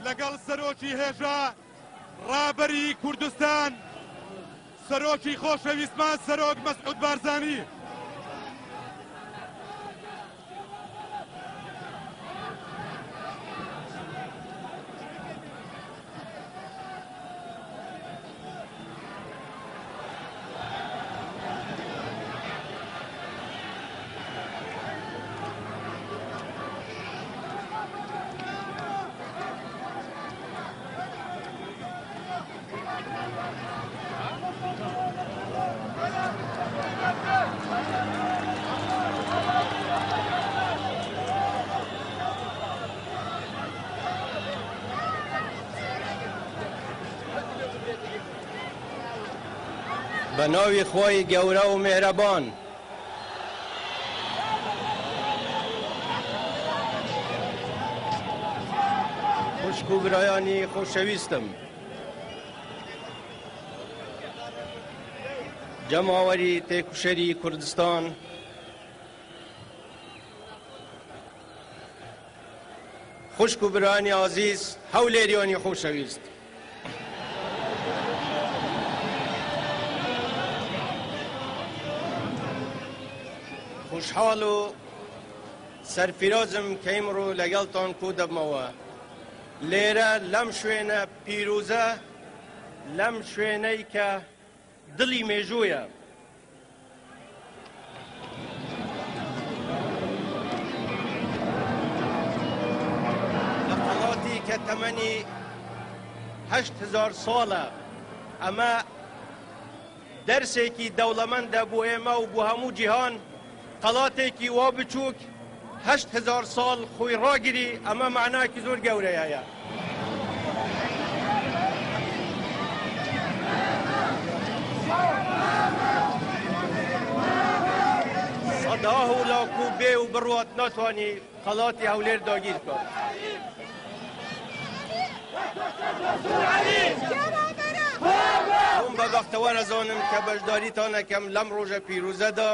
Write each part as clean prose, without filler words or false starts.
لەگەڵ سەرۆکی هێژا ڕابەری کوردستان سەرۆکی خۆشەویستمان سەرۆک مەسعود بارزانی. بە ناوی خوای گەورە و میهرەبان. خوشک و برایانی خۆشەویستم، جەماوەری تێکوشەری کوردستان، خوشک و برایانی ئازیز، هەولێریانی خۆشەویست. خۆشحاڵ و سەرفیرازم کە ئیمڕۆ لەگەڵتان کۆ دەبمەوە لێرە لەم شوێنە پیرۆزە، لەم شوێنەی کە دڵی مێژوویە. لە قەڵاتی کە تەمەنی 8000 ساڵە، ئەمە دەرسێکی دەوڵەمەندە بۆ ئێمە و بۆ هەموو جیهان. قەڵاتێکی وا بچووک 8000 ساڵ خۆی ڕاگری، ئەمە معناکی زۆر گەورەیە هەیە. سەدا هولاک و بێ و بڕوات ناتوانی قەڵاتی هەولێر داگیر بکات. خۆم بە بەختەوەر ئەزانم کە بەشداریتان ئەکەم لەم ڕۆژە پیرۆزەدا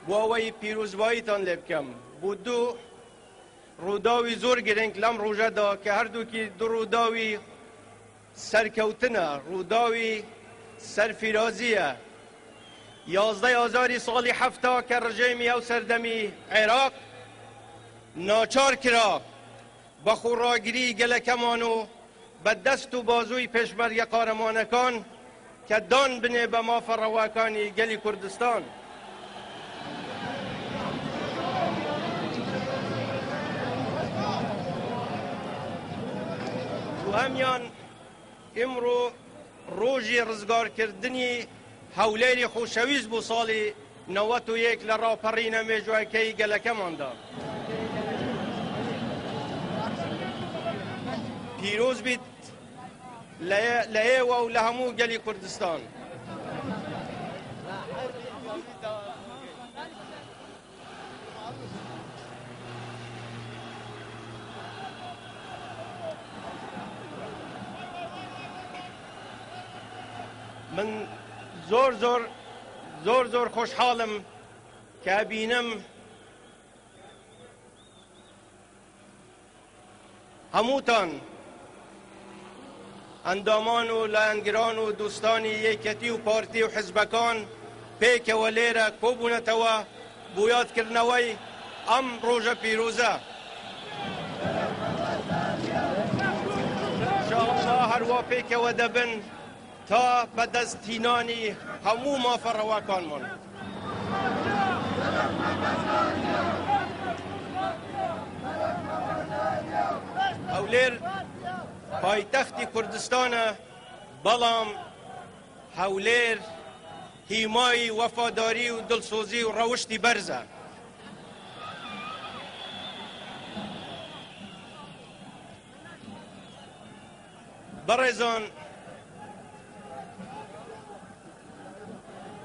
بۆ ئەوەی پیرۆزباییتان لێ بکەم بۆ دوو ڕووداوی زۆر گرنگ لەم ڕۆژەدا کە هەردووکی دوو ڕووداوی سەرکەوتنە، ڕووداوی سەرفیرازییە. یازدەی ئازاری ساڵی 70 کە ڕژێمی ئەو سەردەمی عێراق ناچار کرا بە خۆڕاگری گەلەکەمان و بە دەست و بازووی پێشمەرگە قارەمانەکان کە دان بنێ بە مافە ڕەواکانی گەلی کوردستان. دووهەمیان ئیمڕۆ ڕۆژی ڕزگارکردنی هەولێری خۆشەویست بوو ساڵی 91 لە ڕاپەڕینە مێژوەکەی گەلەکەماندا. پیرۆز بیت لە ئێوە و لە هەموو گەلی کوردستان. من زۆر زۆر زۆر زۆر خۆشحاڵم کە بینم هەمووتان ئەندامان و لایەنگران و دوستانی یەکەتی و پارتی و حزبەکان پێکەوە لێرە کۆبوونەتەوە بۆ یادکردنەوەی ئەم ڕۆژە پیرۆزە. ئینشاءاللە هەروا پێکەوە دەبن تا بەدەستهینانی هەموو مافە ڕەواکانمان. هەولێر پایتەختی کوردستانە، بەڵام هەولێر هیمای وەفاداری و دڵسۆزی و ڕەوشتی بەرزە. بەڕێزان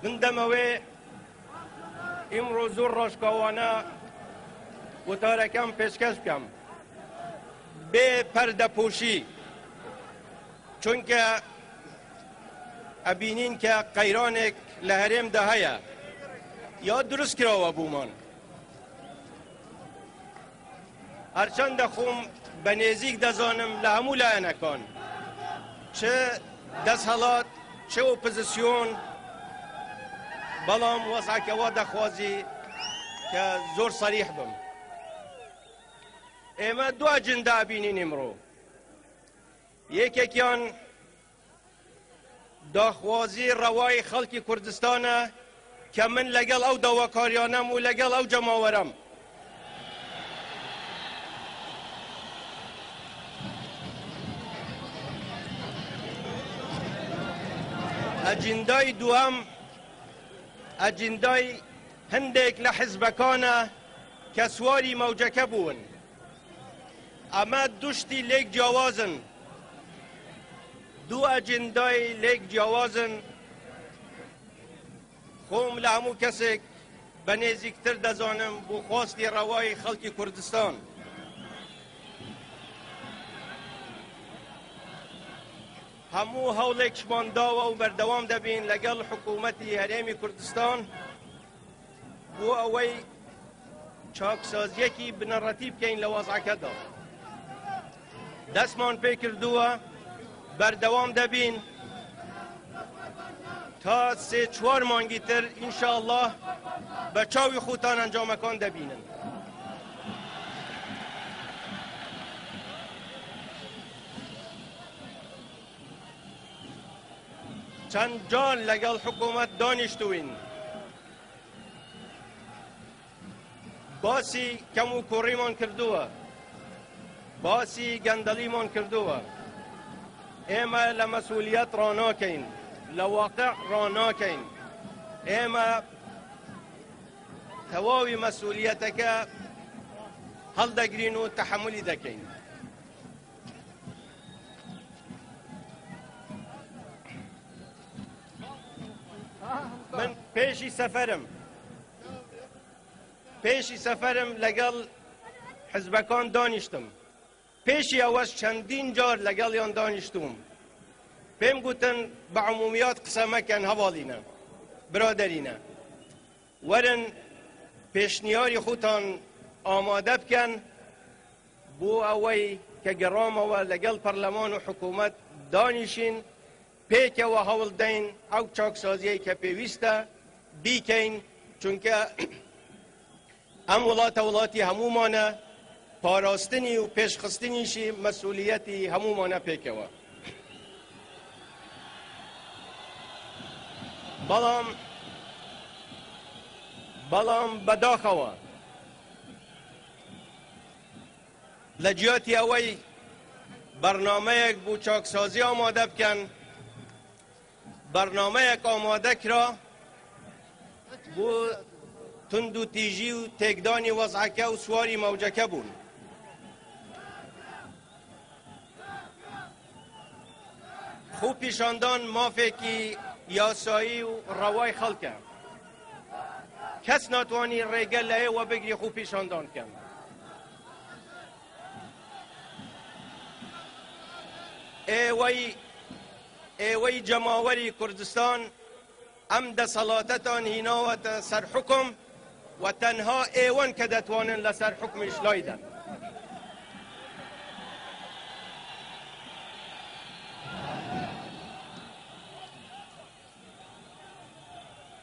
من دەمەوێ ئیمڕۆ زۆر ڕاشکاوانە وتارەکەم پێشکەش بکەم بێ پەردەپۆشی، چونکە ئەبینین کە قەیرانێک لە هەرێمدا هەیە یا دروست کراوە بوومان. هەرچەندە خۆم بە نێزیک دەزانم لە هەموو لایەنەکان، چ دەسهەڵات چ ئۆپۆزیسیۆن، بەڵام وەزعەکە وا دەخوازی کە زۆر سەریح بم. ئێمە دو ئەجندا ئەبینین ئیمڕۆ، یەکێکیان داخوازی ڕەوای خەڵکی کوردستانە کە من لەگەڵ ئەو داواکاریانەم و لەگەڵ ئەو جەماوەرەم. ئەجندای دووەم ئەجندای هەندێک لە حزبەکانە کە سواری مەوجەکە بوون. ئەمە دوو شتی لێک جیاوازن، دوو ئەجندای لێک جیاوازن. خۆم لە هەموو کەسێک بە نێزیکتر دەزانم بۆ خواستی ڕەوای خەڵکی کوردستان. هەموو هەوڵێکشمان داوە و بەردەوام دەبین لەگەڵ حکوومەتی هەرێمی کوردستان بۆ ئەوەی چاکسازیەکی بنەڕەتی بکەین لە وەزعەکەدا. دەستمان پێ کردووە، بەردەوام دەبین تا سێ چوار مانگی تر ئینشاءاللە بە چاوی خۆتان ئەنجامەکان دەبینن. چەند جار لەگەڵ حکوومەت دانیشتوین، باسی کەم و کوڕیمان کردووە، باسی گەندەڵیمان کردووە. ئێمە لە مەسئولیەت ڕاناکەین، لە واقع ڕاناکەین. ئێمە تەواوی مەسئولیەتەکە هەڵدەگرین و تەحەمولی دەکەین. من پێشی سەفەرم پێشی سەفەرم لەگەڵ حزبەکان دانیشتم، پێشی ئەوەش چەندین جار لەگەڵیان دانیشتوم. پێم گوتن بە عمومیات قسە مەکەن هەواڵینە، برادەرینە، وەرن پێشنیاری خۆتان ئامادە بکەن بۆ ئەوەی کە گەڕامەوە لەگەڵ پەرلەمان و حکوومەت دانیشین، پێکەوە هەوڵ دەین ئەو چاکسازیەی کە پێویستە بیکەین، چونکە ئەم وڵاتە وڵاتی هەموومانە، پاراستنی و پێشخستنیشی مەسئولیەتی هەموومانە پێکەوە. بەڵام بەڵام بەداخەوە لە جیاتی ئەوەی بەرنامەیەک بۆ چاکسازی ئامادە بکەن، بەرنامەیەک ئامادە کرا بۆ تند و تیژی و تێکدانی وەزعەکە و سواری مەوجەکە بوون. خۆ پیشاندان مافێکی یاسایی و ڕەوای خەڵکە، کەس ناتوانی ڕێگە لە ئێوە بگری خۆ پیشاندان بکەن. ئێوەی ئێوەی جەماوەری کوردستان ئەم دەسەڵاتەتان هیناوەتە سەر حکم و تەنها ئێوەن کە دەتوانن لەسەر حکمیش لایدەن.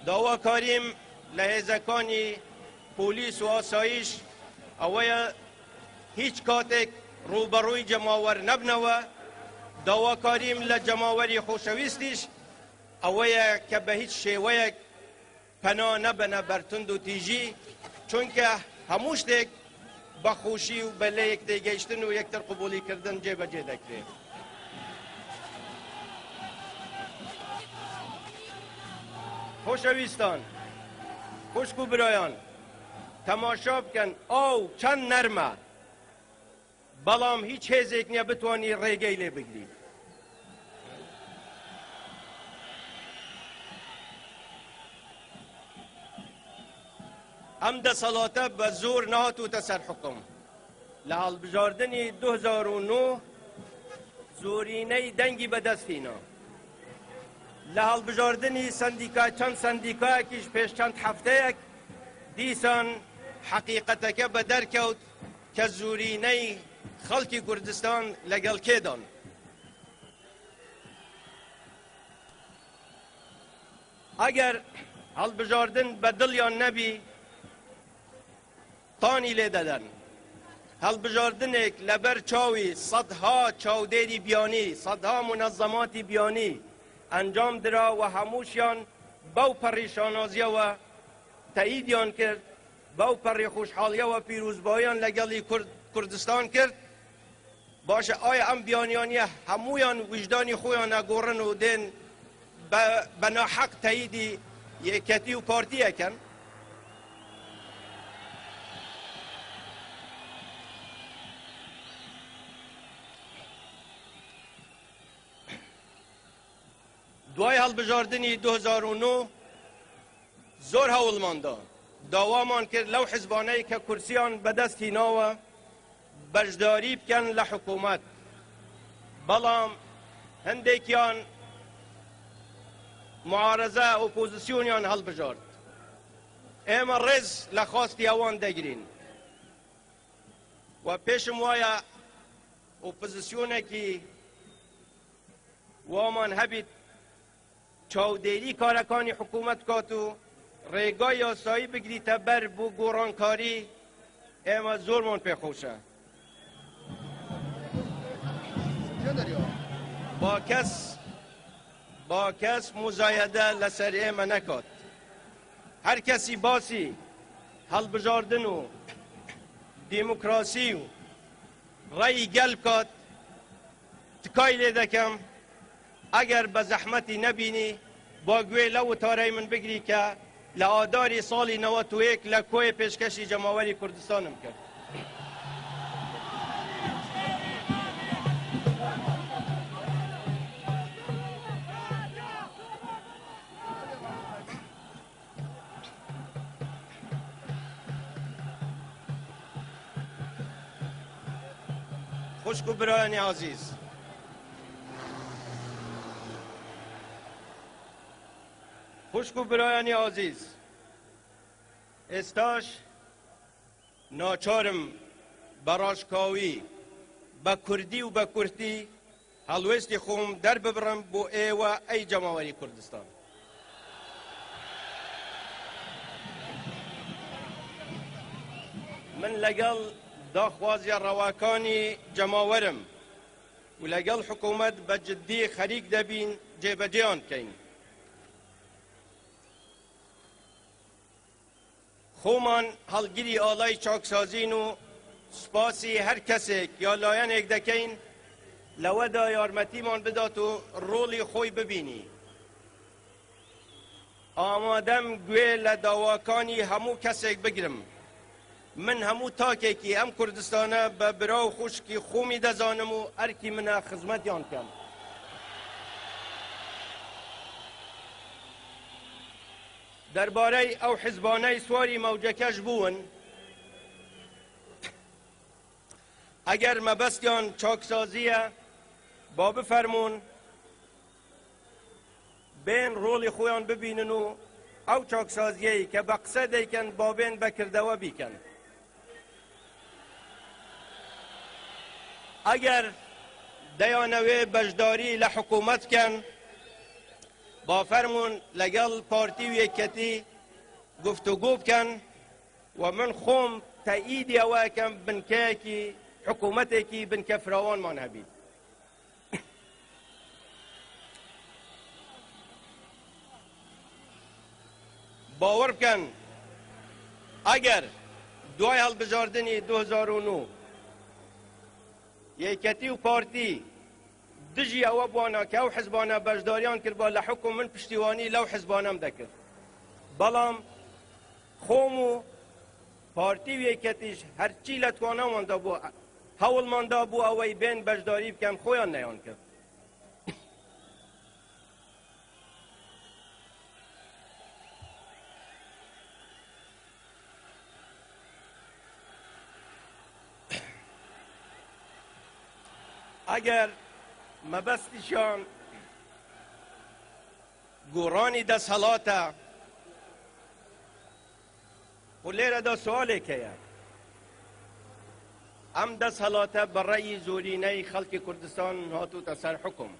داواکاریم لە هێزەکانی پۆلیس و ئاسایش ئەوەیە هیچ کاتێک ڕووبەڕووی جەماوەر نەبنەوە. داواکاریم لە جەماوەری خۆشەویستیش ئەوەیە کە بە هیچ شێوەیەک پەنا نەبەنە بەر توند و تیژی، چونکە هەموو شتێک بە خۆشی و بە لەیەک تێگەیشتن و یەکتر قبوڵیکردن جێبەجێ دەکرێت. خۆشەویستان، خوشک و برایان، تەماشا بکەن ئاو چەند نەرمە، بەڵام هیچ هێزێک نییە بتوانی ڕێگەی لێ بگری. ئەم دەسەڵاتە بە زۆر نەهاتووتە سەر حکوم. لە هەڵبژاردنی 2009 زۆرینەی دەنگی بەدەستهینا. لە هەڵبژاردنی سەندیکا چەند سەندیکایەکیش پێش چەند هەفتەیەک دیسان حەقیقەتەکە بە دەرکەوت کە زۆرینەی خەڵکی کوردستان لەگەڵ کێدان. ئەگەر هەڵبژاردن بە دڵیان نەبی تانی لێ دەدەن. هەڵبژاردنێک لەبەر چاوی سەدها چاودێری بیانی، سەدها مونەزەماتی بیانی ئەنجام درا و هەمووشیان بەو پەڕی شانازیەوە تەئیدیان کرد، بەو پەڕی خۆشحاڵیەوە پیرۆزباییان لەگەڵی کوردستان کرد. باشە ئایا ئەم بیانیانە هەموویان ویژدانی خۆیان ئەگۆڕن و دێن بە ناحەق تەییدی یەکەتی و پارتی ئەکەن؟ دوای هەڵبژاردنی 2009 زۆر هەوڵماندا، داوامان کرد لەو حزبانەی کە کورسیان بەدەست هیناوە بەشداری بکەن لە حکوومەت، بەڵام هەندێکیان معارەزە ئۆپۆزیسیۆنیان هەڵبژارد. ئێمە ڕێز لە خواستی ئەوان دەگرین و پێشم وایە ئۆپۆزیسیۆنێکی وامان هەبیت چاودێری کارەکانی حکوومەت بکات و ڕێگای یاسایی بگریتە بەر بۆ گۆڕانکاری، ئێمە زۆرمان پێخۆشە. با کەس با کەس مزایدە لەسەر ئێمە نەکات. هەر کەسی باسی هەڵبژاردن و دیموکراسی و ڕێی گەل بکات تکای لێ دەکەم ئەگەر بە زەحمەتی نەبینی با گوێ لەو وتارەی من بگری کە لە ئاداری ساڵی 91 لە کۆیە پێشکەشی جەماوەری کوردستانم کرد. خوشک و برایانی عزیز، خوشک و برایانی عزیز، ئێستاش ناچارم بە ڕاشکاوی بە کوردی و بە کورتی هەڵوێستی خۆم دەرببڕم بۆ ئێوە ئەی جەماوەری کوردستان. من لەگەڵ داخوازیە ڕەواکانی جەماوەرم و لەگەڵ حکوومەت بە جددی خەریک دەبین جێبەجێیان بکەین. خۆمان هەڵگری ئاڵای چاکسازین و سوپاسی هەر کەسێک یا لایەنێک دەکەین لەوەدا یارمەتیمان بدات و ڕۆڵی خۆی ببینی. ئامادەم گوێ لە داواکانی هەموو کەسێک بگرم. من هەموو تاکێکی ئەم کوردستانە بە برا و خوشکی خۆمی دەزانم و ئەرکی منە خزمەتیان بکەم. دەربارەی ئەو حزبانەی سواری مەوجەکەش بوون، ئەگەر مەبەستیان چاکسازییە با بفەرموون بێن ڕۆڵی خۆیان ببینن و ئەو چاکسازیەی کە بە قسە دەیکەن با بێن بە کردەوە بیکەن. ئەگەر دەیانەوێ بەشداری لە حکوومەت بکەن با فەرموون لەگەڵ پارتی و یەکەتی گفتوگۆ بکەن و من خۆم تەئیدی ئەوە ئەکەم بنکەیەکی حکوومەتێکی بنکە فراوانمان هەبیت. باوەڕ بکەن ئەگەر دوای هەڵبژاردنی 2009 یەکەتی و پارتی دژی ئەوە بوانە کە ئەو حزبانە بەشداریان کردبا لە حکوم، من پشتیوانی لەو حزبانەم دەکرد، بەڵام خۆم و پارتی و یەکەتیش هەرچی لە تواناماندا بوو هەوڵماندا بوو ئەوەی بێن بەشداری بکەن، خۆیان نەیان کرد. ئەگەر مەبەستیشیان گۆڕانی دەسەڵاتە، خۆ لێرەدا سوالێک هەیە. ئەم دەسەڵاتە بە ڕەئی زۆرینەی خەڵکی کوردستان هاتووتە سەر حوکم.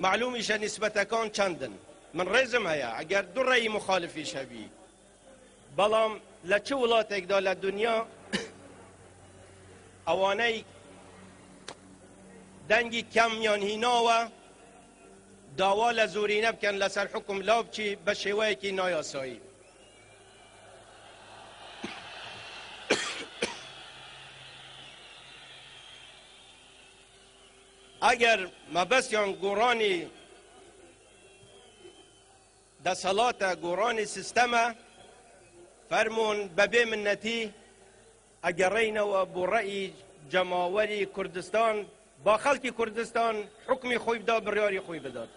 مەعلومیشە نیسبەتەکان چەندن. من ڕێزم هەیە ئەگەر دوو ڕەئی موخالفیش هەبی، بەڵام لە چ وڵاتێکدا لە دنیا ئەوانەی دەنگی کەمیان هیناوە داوا لە زۆرینە بکەن لەسەر حوکم لابچی بە شێوەیەکی نایاسایی؟ ئەگەر مەبەستیان گۆڕانی دەسەڵاتە، گۆڕانی سیستەمە، فەرموون بەبێ منەتی ئەگەڕێینەوە بۆ ڕەئی جەماوەری کوردستان، با خەڵکی کوردستان حوکمی خۆی بدا، بڕیاری خۆی بدات.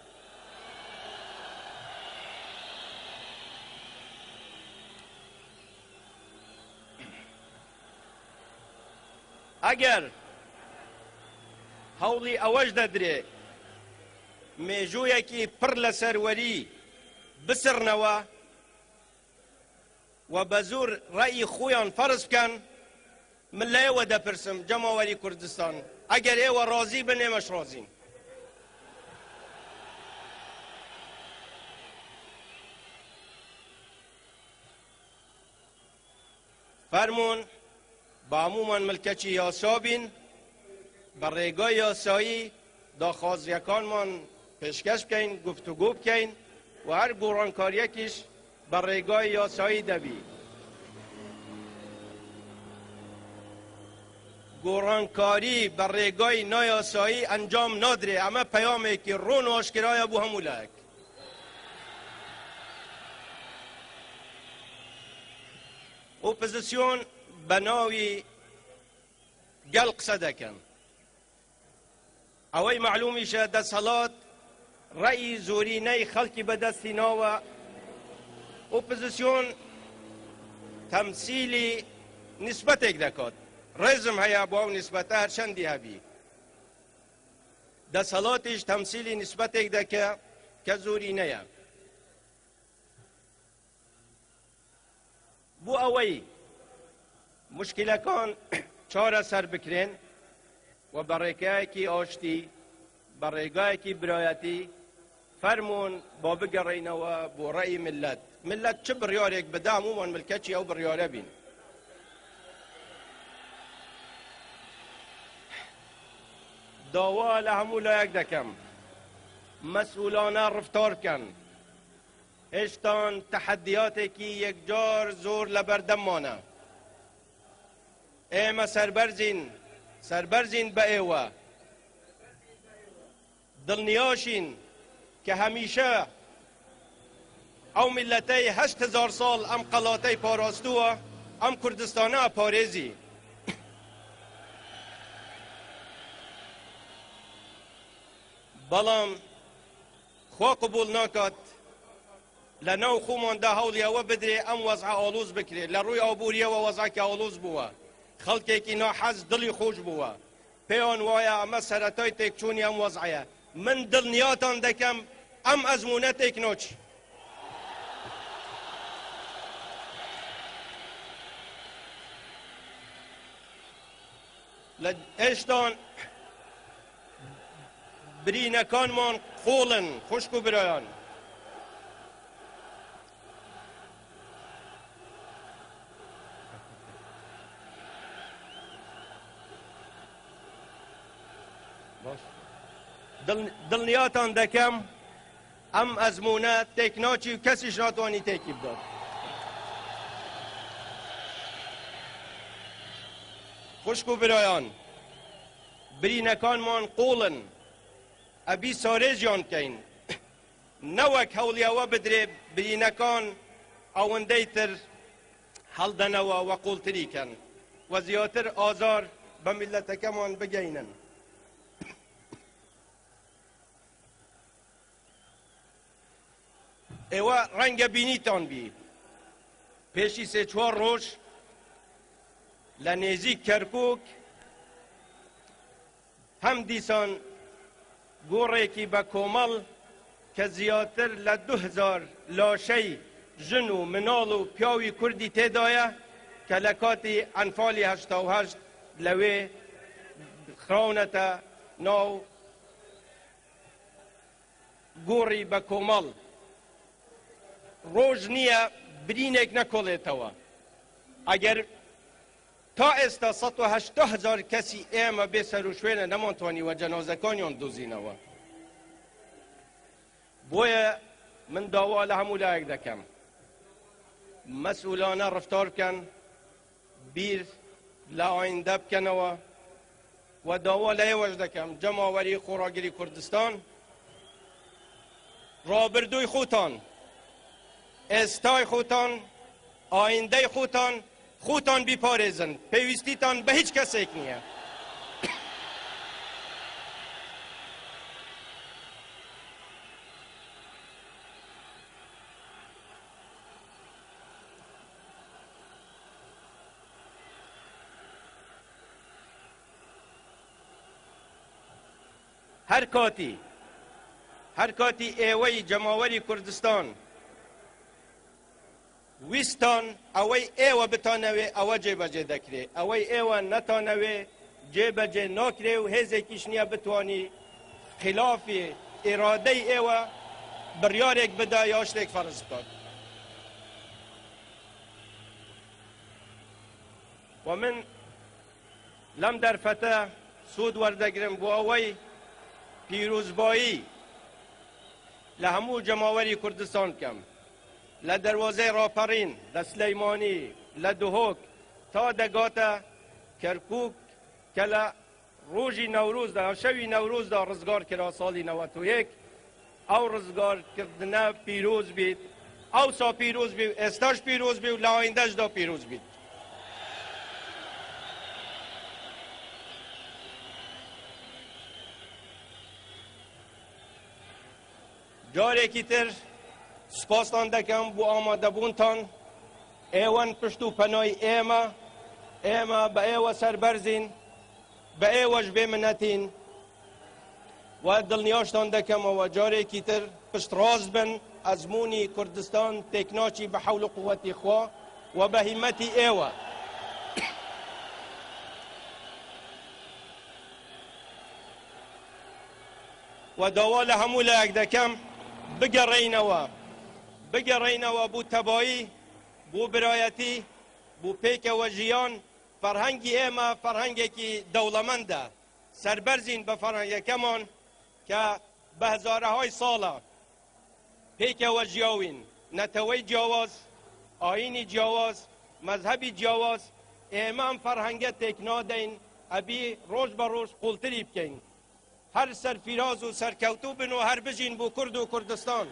ئەگەر هەوڵی ئەوەش دەدرێ مێژوویەکی پڕ لە سەروەری بسڕنەوە و بە زۆر ڕەئی خۆیان فەرز بکەن، من لە ئێوە دەپرسم جەماوەری کوردستان، ئەگەر ئێوە ڕازی بن ئێمەش ڕازین. فەرموون با هەموومان ملکەچی یاسا بین، بە ڕێگای یاسایی داخوازییەکانمان پێشکەش بکەین، گفتوگۆ بکەین و هەر گۆڕانکارییەکیش بە ڕێگای یاسایی دەبی. گۆڕانکاری بە ڕێگای نایاسایی ئەنجام نادرێ، ئەمە پەیامێکی ڕوون و ئاشکرایە بۆ هەموو لایەک. ئۆپۆزسیۆن بە ناوی گەل قسە دەکەن. ئەوەی مەعلومیشە دەسەڵات ڕەئی زۆرینەی خەڵکی بەدەستی ناوە، ئۆپۆزسیۆن تەمسیلی نیسبەتێک دەکات، ڕێزم هەیە بۆ ئەو نیسبەتە هەرچەندی هەبی. دەسەڵاتیش تەمسیلی نیسبەتێک دەکە کە زۆرینەیە. بۆ ئەوەی مشکلەکان چارەسەر بکرێن و بە ڕێگایەکی ئاشتی، بە ڕێگایەکی برایەتی، فەرموون با بگەڕێینەوە بۆ ڕەئی مللەت. مللەت چ بڕیارێک بدا هەموومان ملکەچی ئەو بڕیارە بین. داوا لە هەموو لایەک دەکەم مەسئولانە ڕفتار بکەن. هێشتان تەحەدیاتێکی یەکجار زۆر لەبەردەممانە. ئێمە سەربەرزین، سەربەرزین بە ئێوە. دڵنیاشین کە هەمیشە ئەو میللەتەی 8000 ساڵ ئەم قەڵاتەی پاراستووە، ئەم کوردستانە ئەپارێزی. بەڵام خوا قبوڵ ناکات لە ناو خۆماندا هەوڵی ئەوە بدرێ ئەم وەزعە ئاڵۆز بکرێت. لە ڕووی ئابووریەوە وەزعەکە ئاڵۆز بووە، خەڵکێکی ناحەز دڵی خۆش بووە، پێیان وایە ئەمە سەرەتای تێکچوونی ئەم وەزعەیە. من دڵنیاتان دەکەم ئەم ئەزموونە تێک ناچی. لە هێشتان برینەکانمان قوڵن خوشک و برایان. دڵنیاتان دەکەم ئەم ئەزموونە تێکناچی و کەسیش ناتوانانی تێکی بدات. خوشک و برایان، برینەکانمان قوڵن، ئەبی سارێژیان بکەین، نەوەک هەوڵی ئەوە بدرێ برینەکان ئەوەندەی تر هەڵدەنەوە و قوڵتری کەن و زیاتر ئازار بە میللەتەکەمان بگەینن. ئێوە ڕەنگە بینیتان بی پێشی سێ چوار ڕۆژ لە نێزیک کەرکک هەم دیسان گۆڕێکی بە کۆمەڵ کە زیاتر لە 2000 لاشەی ژن و مناڵ و پیاوی کوردی تێدایە. کە لە کاتی ئەنفالی 88 لەوێ خراونەتە ناو گۆڕی بە کۆمەڵ. ڕۆژ نییە برینێک نەکۆڵێتەوە. ئەگەر تا ئێستا 180 هزار کەسی ئێمە بێ سەروشوێنە، نەمانتوانیوە جەنازەکانیان دۆزینەوە. بۆیە من داوا لە هەموو لایەک دەکەم مەسئولانە ڕفتار بکەن، بیر لە ئایندە بکەنەوە و داوا لە ئێوەش دەکەم جەماوەری خۆڕاگری کوردستان ڕابردووی خۆتان، ئێستای خۆتان، ئایندەی خۆتان خۆتان بیپارێزن، پێویستیتان بە هیچ کەسێک نییە. هەر کاتی هەر کاتی ئێوەی جەماوەری کوردستان ویستان ئەوەی ئێوە بتانەوێ ئەوە جێبەجێ دەکرێ، ئەوەی ئێوە نەتانەوێ جێبەجێ ناکرێ و هێزێکیش نییە بتانی خلافی ئیرادەی ئێوە بڕیارێک بدا یا شتێک فەرز بکات. و من لەم دەرفەتە سوود وەردەگرم بۆ ئەوەی پیرۆزبایی لە هەموو جەماوەری کوردستان بکەم لە دەروازەی ڕاپەڕین، لە سلەیمانی، لە دهۆک تا دەگاتە کەرکوک کە لە ڕۆژی نەورۆزدا، شەوی نەورۆزدا ڕزگار کرا ساڵی 91. ئەو ڕزگارکردنە پیرۆز بیت، ئەوسا پیرۆز بی و ئێستاش پیرۆز بی و لە ئایندەشدا پیرۆز بیت. جارێکی تر سوپاستان دەکەم بۆ ئامادەبوونتان. ئێوەن پشت و پەنای ئێمە، ئێمە بە ئێوە سەربەرزین، بە ئێوەش بێمنەتین و دڵنیاشتان دەکەمەوە جارێکی تر پشت ڕاست بن، ئەزمموی کوردستان تێکناچی بە حەول و قووەتی خوا و بە هیمەتی ئێوە. و داوا لە هەموو لایەک دەکەم بگەڕێینەوە، بگەڕێینەوە بۆ تەبایی، بۆ برایەتی، بۆ پێکەوە ژیان. فەرهەنگی ئێمە فەرهەنگێکی دەوڵەمەندە، سەربەرزین بە فەرهەنگەکەمان کە بە هەزارەهای ساڵە پێکەوە ژیاوین، نەتەوەی جیاواز، ئاینی جیاواز، مەذهبی جیاواز. ئێمە ئەم فەرهەنگە تێک نادەین، ئەبی ڕۆژ بە ڕۆژ قوڵتری بکەین. هەر سەرفیراز و سەرکەوتوو بن و هەر بژین بۆ کورد و کوردستان.